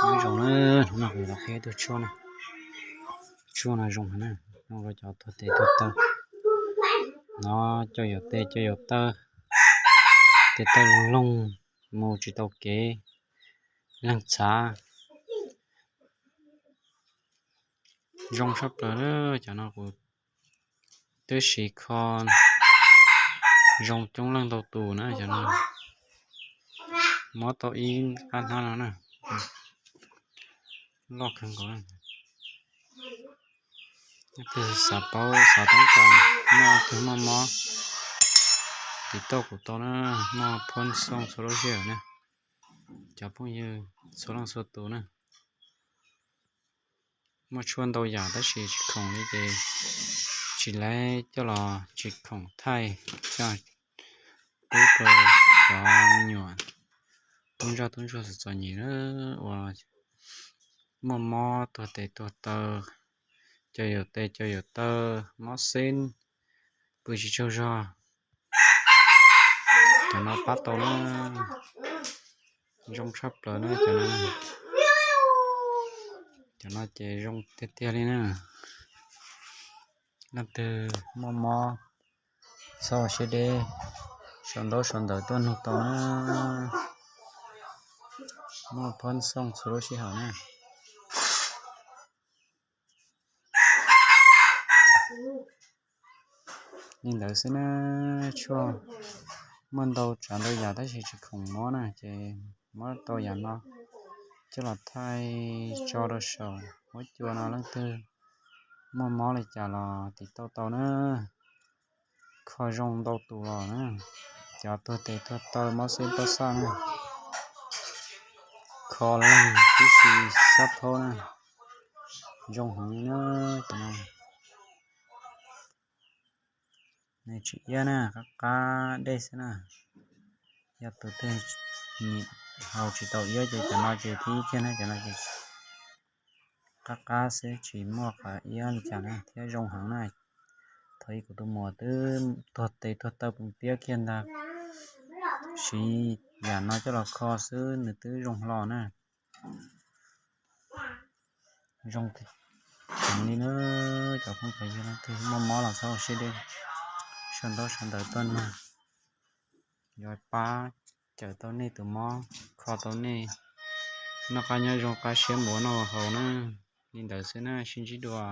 Nyob zoo na, hnub no kuv los qhia ib tug tshuaj na. Tshuaj no zoo heev na, zoo rau cov tuag tes tuag taw. No, cov yuam tes cov yuam taw, tes taw loog loog, mus tsis tau kev, leeg txhav. Zoo tshaj plaws na, cov no kuv twb siv kho zoo coob leej ntau tus na cov no. Mob tau ib qab hnab no na, loj kawg nkaus na. Leej twg xav paub xav toob kas noj twg muaj mob, tiv tauj kuv tau na, muaj phab xooj txhua lub sij hawm na. Cov phooj ywg txhua leej txhua tus na, muaj tshuaj ntau yam tab sis tsis khoom li ces tsis laib coj los tsis khoom thaij, coj pub rau cov me nyuam tub ntsoj tub ntsuag txom txom nyem na, uas muaj mob tuag tes tuag taw, cov yuam tes cov yuam taw, mob xeeb, pw tsis tsaug zog. Cov no pab tau na, zoo tshaj plaws na cov no. Cov no ces zoo tiag tiag li na. Leej twg muaj mob txhob ua siab deb, sau ntaub sau ntawv tuaj nug tau na. Muaj phab xooj txhua lub sij hawm na. Li ntawd xwb na, tshuaj muaj ntau tsav ntau yam tab sis tsis khoom mob na ces muab tau yam no coj los thaij tso rau saum huab cua no, leej twg muaj mob li cas los tiv tauj tau na. Kho zoo ntau tus los na, cov tuag tes tuag taw mob xeeb pab xaj na, kho leeg tib si sab phaub na, zoo heev li na. Cov no nws tsis iab na, qab qab dej xwb na. Yog tus twg nyiam haus tsis tau iab ces cov no ces thib kiag na, cov no ces qab qab xwb tsis muaj qhov iab li cas na thiab zoo heev na. Thaum ub kuv tus muam twb tuag tes tuag taw poom piab kiag ntag, siv yam no coj los kho xwb nws twb zoo hlo na. Zoo heev li na, cov phooj cov ywg leej twg muaj mob los txhob ua siab deb, sau ntaub sau ntawv tuaj nug, yuav pab cawm tau nej tus mob, kho tau nej noj qab nyob zoo, qab siab mus ua noj ua haus na. Li ntawd xwb na, sib ntsib dua.